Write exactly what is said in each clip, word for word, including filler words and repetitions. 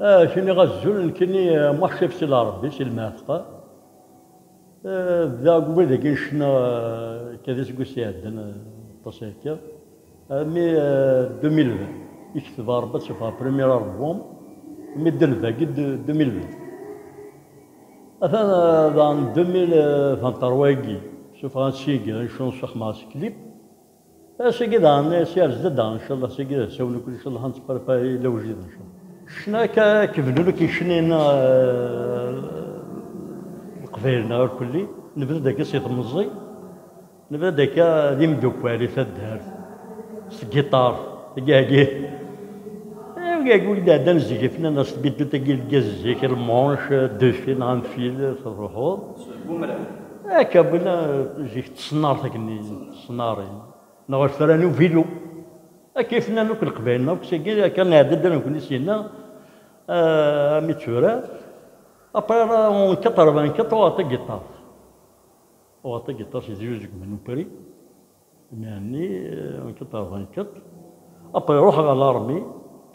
Ah, kini azul, nekkini, eh, muḥcif si Lɛerbi, si Lmeɛteq. Eh, bdiɣ deg ubrid-agi n ccna, eh, akka d aseggas iɛeddan, eh, aṭas akka. Armi, eh, deux mille vingt, i ketbeɣ Rebbi ad sufɣeɣ premier album, mi d-, dagi d-, deux mille vingt. Atan, eh, daɣen deux mille vingt-trois-agi, sufɣeɣ single, une chanson, xedmeɣ-as clip. Ass-agi daɣen, si ar zdat daɣen, ncallah, ass-agi d asawen akk, ncallah, ad nettparfa i lawjid, ncallah. Ccna akka, keblen akk yecnayen, eh, Leqbayel-nneɣ irkelli, nebda-d akka si temẓi, nebda-d akka d imdukkal i taddart, s giṭar, tagi-agi. Eh, wigi, wigi d-ɛeddan zik, ifnan-as tbidut-agi, lgaz zik, lmanche, deux fils, neɣ un fil, truḥeḍ. Akka, wina, zik, tesnart, akken, tesnarin. Neɣ ufran uvilu. Akka i fnan akk Leqbayel-nneɣ, akk sagi, akka nɛedda-d nekkni syenna, ah, armi d tura. Après, en quatre-vingt-quatre, uɣeɣ tagiṭart. Uɣeɣ tagiṭart si Tizi Uzegmen, au Paris. Imir-nni, eh, en quatre-vingt-quatre. Après, ruḥeɣ ɣer l'armée,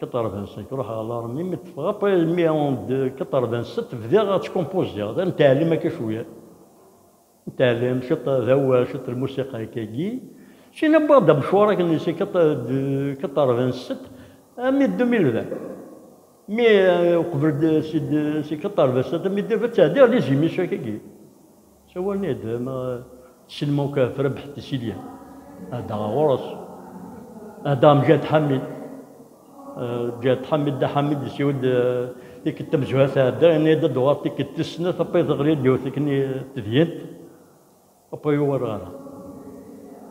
quatre-vingt-cinq, ruḥeɣ ɣer l'armée, mi ṭṭfeɣ, après, mi en quatre-vingt-sept, bdiɣ ad ttkumpuziɣ, d netɛellim akka cwiya. Netɛellim ciṭ d awal, ciṭ lmusiqa akkagi. Sina wwiɣ-d amecwar akken si quatre-vingt-sept armi deux mille vingt. Mi, euh, uqbel d-, si d-, si quatre-vingt-sept armi deux mille vingt, ttɛeddiɣ les émissions akkagi. Sawalen-iyi-d, ma tessinem akk Rabeḥ Tisilya? Ɛeddaɣ ɣur-s. Ɛeddaɣ Mǧahed Ḥamid. Eh, Ǧahed Ḥamid, Dda Ḥamid yessiwel-d, eh, tikkelt tamezwarut tɛedda, yenna-yi-d ad d-uɣaleɣ tikkelt tis snat, après teɣli-d yiwet akken tedyant, après ur uɣaleɣ ara.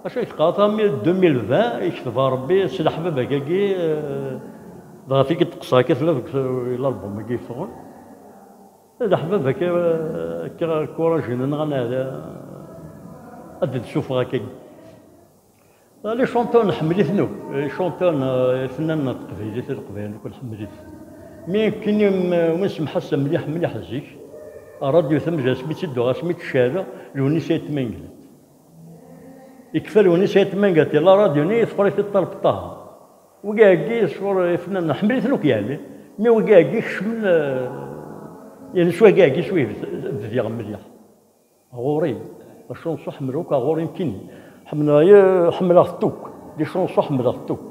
Acu i k-qqareɣ, armi deux mille vingt, yekteb Rebbi s leḥbab akkagi, eh, dɣa tikkelt teqṣer akka tella deg l'album-agi yeffɣen. Leḥbab akka, eh, akka kurajin-aneɣ ad neɛli, ad d-nessufeɣ akkagi. Les chanteurs nḥemmel-iten akk. Les chanteurs, eh, ifennanen n teqbaylit, Leqbayel akk nḥemmel-iten. Mi nekkini, mm, wi nsemḥasseb mliḥ, mliḥ zik, rradyu tamezwarut mi tt-id-uɣeɣ, asmi tt-cehleɣ, Lewnis Ayt Mengellat. Yekfa Lewnis Ayt Mengellat, la radio-nni, yeḍfer-it-id Ṭaleb Ṭaher. Wigi-agi, sɣur ifennanen, nḥemmel-iten akk yeɛni. Mi wigi-agi kecmen, eh, yeɛni s wigi-agi s wigi bdiɣ mliḥ. Ɣur-i, la chanson ḥemmleɣ akk ɣur-i nekkini. Ḥemmleɣ, ḥemmleɣ-tent akk. Les chansons ḥemmleɣ-tent akk.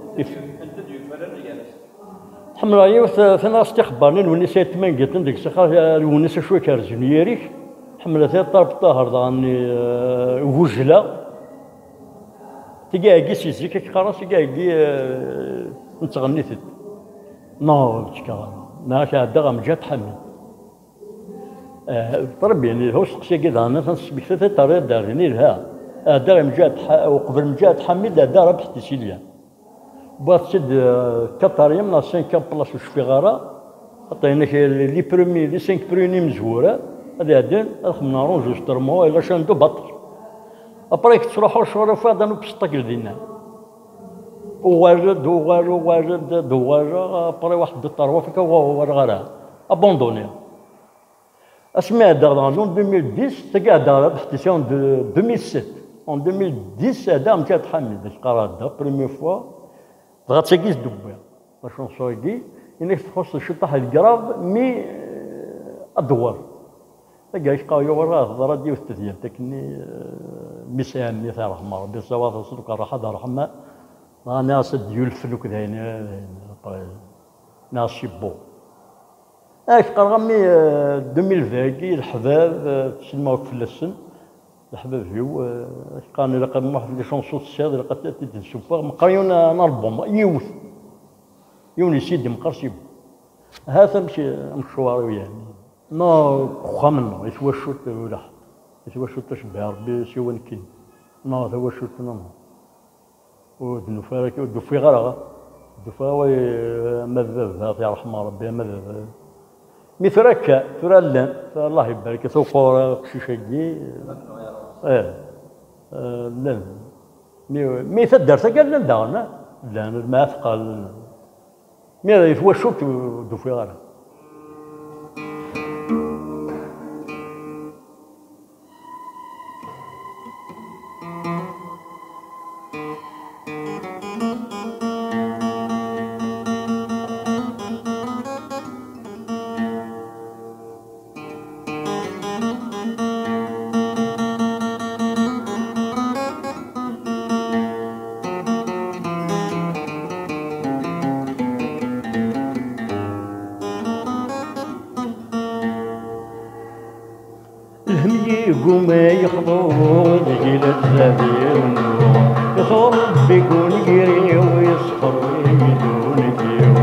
Ḥemmleɣ yiwet, eh, tanaɣ s tixebbarin, Lewnis Ayt Mengellat, deg-s axaṭer, eh, Lewnis acu ikerrzen yir-k. Ḥemmleɣ tiṭ Ṭaleb Ṭaher daɣen, eh, Gujla. Tigi-agi si zik, ak qqareɣ, tigi-agi, eh, nettɣenni-tent. Non, ur ttekkaɣ ara. Neɣ ak ɛeddaɣ ɣer Mǧahed Ḥamid. Eh, ṭrib, yani, hu usteqsi-agi daɣen, ad t-nesmekta, tiṭ-a ad d-rrin, ilha. Ɛeddaɣ i Mǧahed Ḥa-, uqbel Mǧahed Ḥamid, ɛeddaɣ Rabeḥ Tisilya. Wwiɣ-tt-id, eh, quatrième neɣ cinquième place, ur cfiɣ ara. Xaṭer, inek, les premiers, les cinq premiers imezwura, ad ɛeddin, ad xedmen enregistrement, et la chaîne de battre. Après, i yettruḥu ccɣel, ufiɣ-d anwa ubeṣṭak dinna. Uɣal-d, uɣal, uɣal-d, d uɣal, après waḥed, deux, trois, fika ur uɣaleɣ ara. Abandonné. Asmi ɛeddaɣ daɣen en deux mille dix, tagi ɛeddaɣ Rabeḥ Tisilya en deux mille sept. En deux mille dix, ɛeddaɣ Mǧahed Ḥamid, ak qqareɣ ɛeddaɣ, première fois. Dɣa d tagi i s-d-wwiɣ. La chanson-agi, inek txuṣṣ ciṭṭaḥ d grave, mi, euh, ad d-tewweḍ. Tagi, ak qqareɣ, yuɣal ɣer teḍra-d yiwet tedyant, akkenni, euh, mi sɛiɣ mmi-s, yerḥem Rebbi, ṣṣawat, ṣṣedqa, rraḥa d ṛṛeḥma. Dɣa nniɣ-as ad d-yulfen akk d ayen, d ayen, après, nniɣ-as c'est bon. Ak qqareɣ, a mmi, euh, deux mille vingt-agi, leḥbab, euh, tselma akk fell-asen. Leḥbab-iw, euh, ak qqaren, ilaq am waḥed les chansons tesɛiḍ, ilaq ad t-, ad t-id-nessufeɣ. Meqqer yiwen n album, yiwet. Yiwen yessi d-meqqer si bu. Hat amek, amecwar-iw, yeɛni. Non, deg uxxam-nneɣ, i twacult ulaḥ. I twacult, acebbiɛ Rebbi, siwa nekkini. Non, tawacult, non, non. Ur d-nufi ara, ur d-ufiɣ ara. D-ufiɣ, wa, ama d baba, yerḥem Rebbi, ama d baba. Mi tura akka, tura llan, tura Allah ibarek, tuqur uqcic-agi. Eh, eh, llan. Mi, mi taddart-agi llan daɣen, eh? Llan, lmeɛteq, llan. Mi ara i twacult, ur d-ufiɣ ara. Iguma yexḍu deg-i la ttzadir nnuɣ, iḍur Rebbi gun giri-w, yesxerb-iyi ddunit-iw.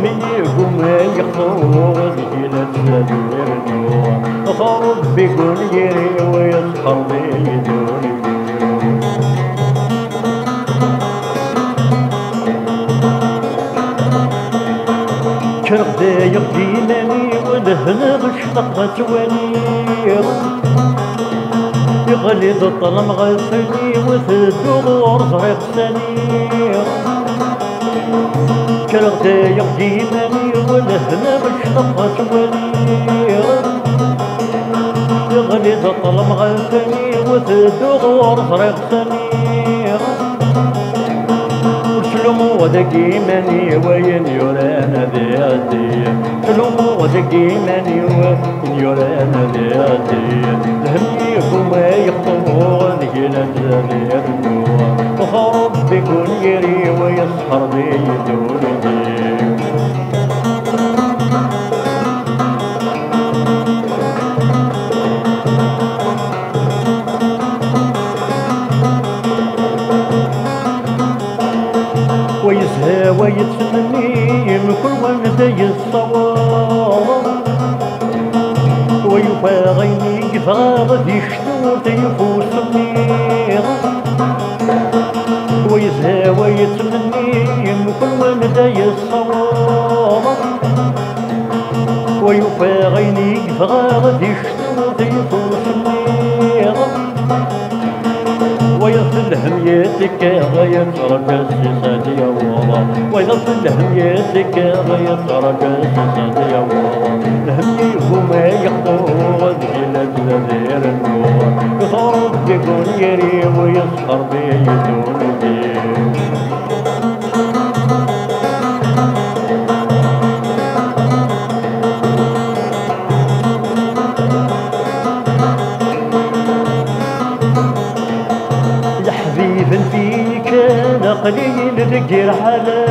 Mi iguma yexḍu deg-i la ttzadir nnuɣ, iḍur Rebbi gun giri-w, yesxerb-iyi ddunit-iw. Kkreɣ dayeɣ deg iman-iw, lehna ɣecleɣ ad twaliɣ. Iɣli-d ṭṭlam ɣef allen-iw, tedduɣ ur ẓriɣ sani. Kkreɣ dayeɣ deg iman-iw, lehna ɣecleɣ ad twaliɣ. Iɣli-d ṭṭlam ɣef allen-iw, tedduɣ ur ẓriɣ sani. Ur ttlumu deg iman-iw ayen yuran ad iɛeddi. Ttlumu deg iman-iw ayen yuran ad iɛeddi. Lhemm iguma yexḍu, deg-i la ttzadir nnuɣ. Ḍur Rebbi gun giri-w, yesxerb-iyi ddunit-iw. Wa yezha, wa yettmenni, mkul wanda yessawaḍ. Wa yufa ayen i yebɣa di cctut yif usemmiḍ. Wa yezha, wa yettmenni, mkul wanda yessawaḍ. Wa yufa ayen i yebɣa di cctut yif usemmiḍ. Wayeḍ telhem yettekka, yettṛaǧu s-isad yaweḍ. Wayeḍ telhem yettekka, yettṛaǧu s-isad yaweḍ. Lhem iguma yexḍu, deg-i la ttzadir nnuɣ. Iḍur Rebbi gun giri-w, yesxerb-iyi ddunit-iw. Leḥbib n tikan aql-in deg lḥala.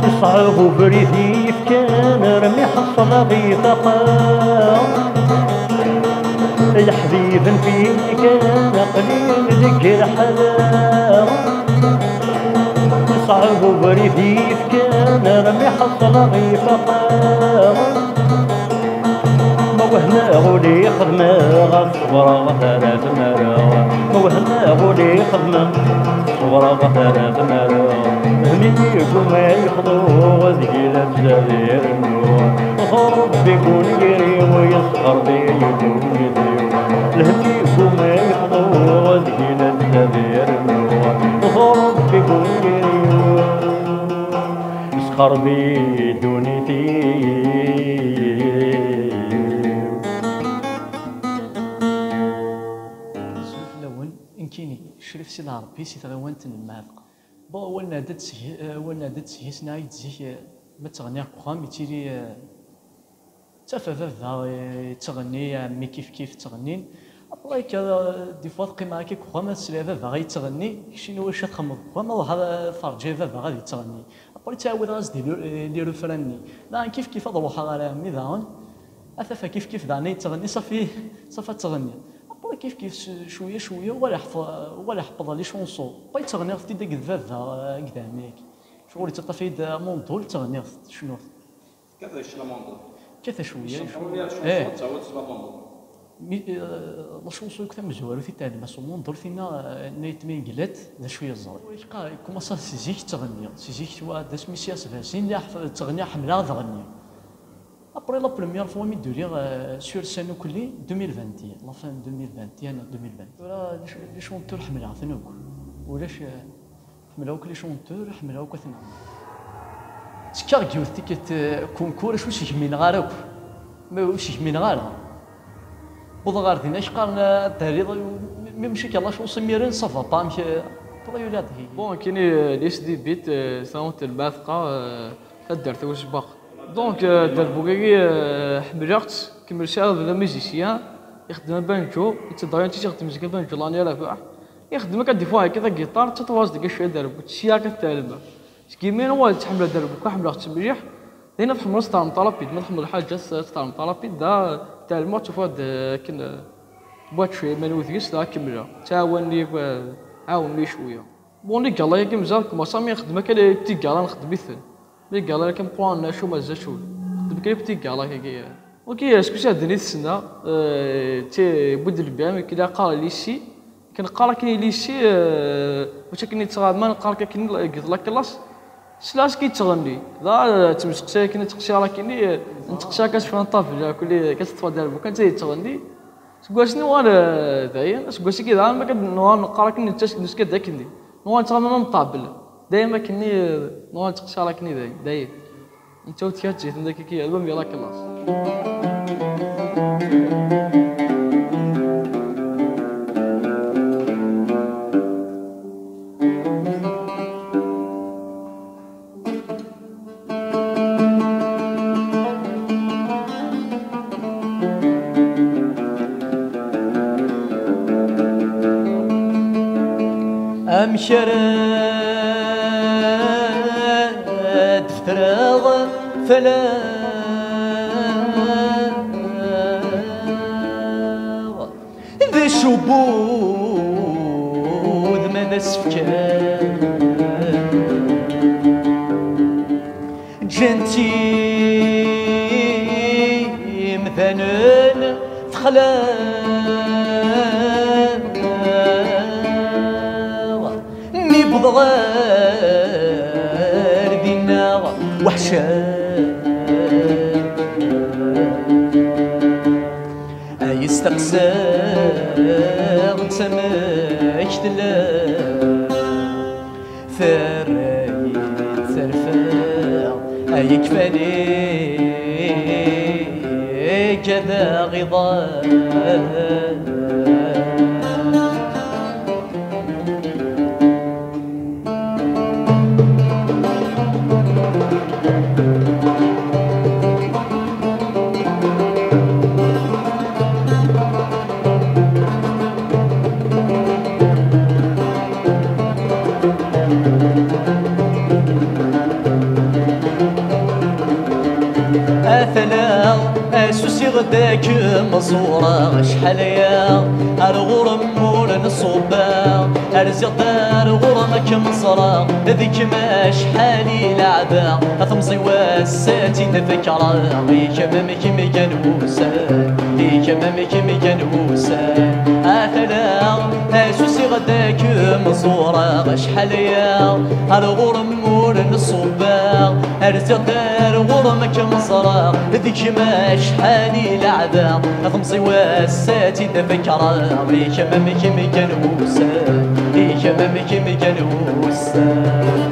Iṣɛeb ubrid i yefkan armi ḥeṣleɣ i faqeɣ. Leḥbib n tikan aql-in deg lḥala. Iṣɛeb ubrid i yefkan armi ḥeṣleɣ i faqeɣ. Ma wehmeɣ uli xedmeɣ, ad ṣebreɣ ɣef ara tmerreɣ. Ma wehmeɣ uli xedmeɣ, ṣebreɣ ɣef ara tmerreɣ. Lhem iguma yexḍu, deg-i la ttzadir nnuɣ. Ḍur Rebbi gun giri-w, yesxerb-iyi ddunit-iw. Lhem iguma yexḍu, deg-i la ttzadir nnuɣ. Ḍur Rebbi gun giri-w, yesxerb-iyi ddunit-iw. Azul fell-awen, nekkini Crif Si Lɛerbi si tɣiwant n Lmeɛdeq. Bon, awal nɛedda-d seg, eh, awal nɛedda-d seg-s, nɛid zik, eh, ma ttɣenniɣ deg uxxam, yettili, eh, ttafeɣ baba, eh, yettɣenni, ɛemmi kif kif ttɣennin. Après akka, eh, des fois qqimeɣ akka deg uxxam, ad sliɣ baba yettɣenni, keččini wacu txedmeḍ deg uxxam, ruḥ, eh, terǧiḍ baba ad yettɣenni. Après ttɛawadeɣ-as-d les, les refrains-nni. Daɣen kif kif ad ruḥeɣ ɣer ɛemmi daɣen, ad t-afeɣ kif kif daɣen yettɣenni, safi, safi ad tɣenni. Après kif kif s-, cwiya cwiya, uɣal iḥef-, uɣal iḥefḍ les chansons. Après ttɣenniɣ-t-id akked baba, eh, akked ɛemmi. Ccɣel yettaṭṭaf-iyi-d amundul, ttɣenniɣ-t, cnuɣ-t. Tekkat ccna amundul. Tekkat cwiya, cwiya. Ccna amundul, eh, ccna amundul, ttɛawad ccna amundul. Mi, eh, la chanson akk tamezwarut i tɛellem-as umundul, tinna, eh, n ayetma Ingellat, d acu yeẓra. Yeqqar, ikumaṣa si zik ttɣenniɣ, si zik, wa d asmi s-yas Basin, ttɣenniɣ, ḥemmleɣ ad ɣenniɣ. Après la première fois mi d-uliɣ, euh, sur scène ukelli, deux mille vingt et un, la fin deux mille vingt et un, deux mille vingt. Tura, les ch-, les chanteurs ḥemmleɣ-ten akk. Ulac, euh, ḥemmleɣ akk les chanteurs, ḥemmleɣ akk aten. Ttekkaɣ deg yiwet tikkelt, euh, concours, acu ur segmineɣ ara akk. Ma ur segmineɣ ara. Wwḍeɣ ɣer din, ak qqaren, euh, ad d-terriḍ, mi, mi, mačči kan la chance imiren, ça va pas, amek, euh, tura yuli-aɣ-d. Bon, kini, euh, les débuts, euh, taɣunt n Lmeɛteqa, euh, taddart-iw Isebbax. Donc, euh, dderbuka-agi, euh, ḥemmleɣ-tt, kemmel sɛiɣ d la musicien, ixeddem abanǧu, yettedder-iyi-d ixeddem zik abanǧu l'année rabeɛ. Ixeddem akka des fois akka tagiṭart, ttwaṭwas deg cwiya dderbuka, sya akka ttalem. Seg yimi n wa ttḥemmleɣ dderbuka, ḥemmleɣ-tt mliḥ. Dinna tḥemmleḍ ad tɛelmeḍ rapide, ma tḥemmleḍ lḥaǧa ad tɛelmeḍ rapide, da tɛelmeḍ tufiḍ-d, eh, akken, eh, wwiɣ-d cwiya iman-iw deg-s, dɣa kemmleɣ. Ttɛawanen-iyi, eh, ɛawnen-iyi cwiya. Bon, les galas-agi mazal kemmseɣ, mi nxeddem akka les petits galas nxeddem-iten. Les galas-agi meqqren acu mazal cwiya. Nxeddem kan les petits galas-agi. Ok, skud sɛeddan yid-sen, eh, ti-, wwin-d lbir, mi kila qqar lycée, Akken qqar akken i lycée, eh, mačči akken i ttɣama, neqqar akken deg la classe. Sliɣ-as akken yettɣenni. Dɣa, eh, ttmesteqsiɣ akken, ttqeṣṣireɣ akken, eh, ntteqsi akka s flan ṭṭabla, kulli akka s ṭṭfeɣ-d ar bukan, netta yettɣenni. Seg wass-nni uɣal, eh, dayen, seg wass-agi daɣen, ma kan nuɣal neqqar akken netta s-, neska-d akken. Nuɣal nettɣama ma nṭabel. Dayem akken, eh, nuɣal nettqeṣṣireɣ akken dayen, dayen. Netta ur tkad zzit-nni daki, album yella klaṣ. Amek ara d-ffreɣ fell-aɣ? D acu n wudem ad as-fkeɣ? Ǧǧan-tt imdanen texleɣ. Mi wwḍeɣ ar dinna weḥceɣ. Ay steqsaɣ-tt amek tella, terra-yi-d terfa, ay kfan-ik ad aɣ-iḍal. Atlaɣ, asusiɣ-d ad kem-ẓureɣ acḥal aya, ar ɣur-m ur nṣubbeɣ, rziɣ-d ar ɣur-m ad kem-ẓreɣ, d kemm acḥal i leɛbeɣ, a temẓi wass ad tt-id-fekreɣ, i kemm am kemm gan wussan, i kemm am kemm gan wussan. Atlaɣ, asusiɣ-d ad kem-ẓureɣ acḥal aya, ar ɣur-m ur nṣubbeɣ, rziɣ-d ar ɣur-m ad kem-ẓreɣ, d kemm acḥal i leɛbeɣ, a temẓi wass ad tt-id-fekreɣ, i kemm am kemm gan wussan, i kemm am kemm gan wussan.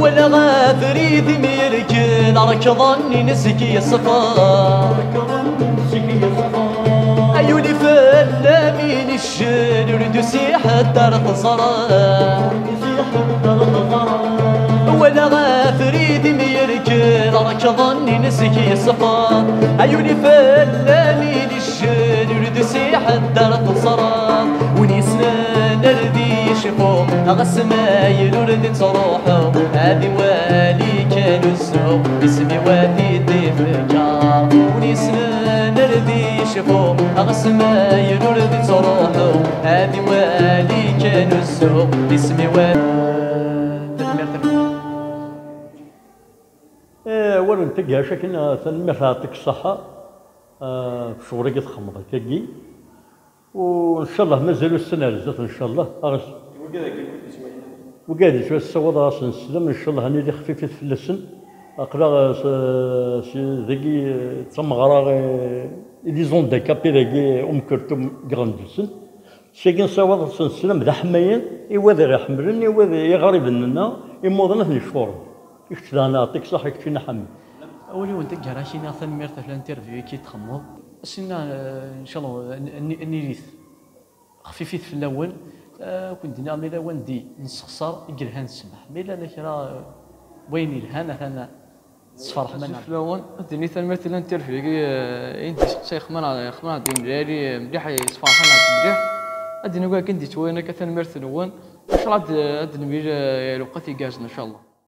Walaɣ abrid imi yerkel, rekḍen-ines deg yeṣfa. Ay ul ifella mi nicel, ur d-usiḥ ḥedd ar teẓra. Walaɣ abrid imi yerkel, rekḍen-ines deg yeṣfa. Ay ul ifella mi nicel, ur d-usiḥ ḥedd ar teẓra. Win yessnen ar d yecfu, ɣas ma yella ur d-ittruḥu, ad iwali kan usu, isem-iw ad t-id-ifka. Win yessnen ar d yecfu, ɣas ma yella ur d-ittruḥu, ad iwali kan usu, isem-iw ad. Tanemmirt. Eh, awal n taggac akken, eh, tanemmirt, yeɛṭik ṣṣeḥḥa, eh, ɣef ccɣel-agi txedmeḍ akkagi. U ncallah mazal ussan ar zdat, ncallah. Aɣ-, wigad-agi ur d-yettwali. Wigad yettwali, ssawḍeɣ-asen sslem, ncallah ad nili xfifit fell-asen. Aql-aɣ, eh, s, s, dagi, eh, d tameɣra, eh, i les handicapés dagi, umkertum deg Iɣendusen. Sagi nessawaḍ-asen sslem d aḥmayan i wad iɣ-iḥemmlen, i wad iɣriben-nneɣ, i muḍen ad ten-yecfuren. I kečč daɣen, yeɛṭik ṣṣeḥḥa, i kečč i Nna Ḥamed. Awal-iw n taggara, ad k-iniɣ tanemmirt ɣef l'interview-agi i d-txedmeḍ. Ass-inna, eh, ncallah, eh, n-, n-, ad nilit xfifit fell-awen. Eh, ad ken-d-iniɣ, ma yella wanda i nessexṣer i yelhan ssmaḥ. Ma yella kra, eh, n wayen yelhan, atan Sferḥen-aneɣ. Fell-awen, ad d-nini tanemmirt i Lan Tirfigi, eh, i d-iseqsay xemma xemma d-yemlali, eh, mliḥ, yesferḥen-aɣ mliḥ. Ad d-nini wagi d-yettwayen akka, tanemmirt-nwen. Ncallah ad d-, ad d-nemlil, eh, lewqat igerrzen, ncallah.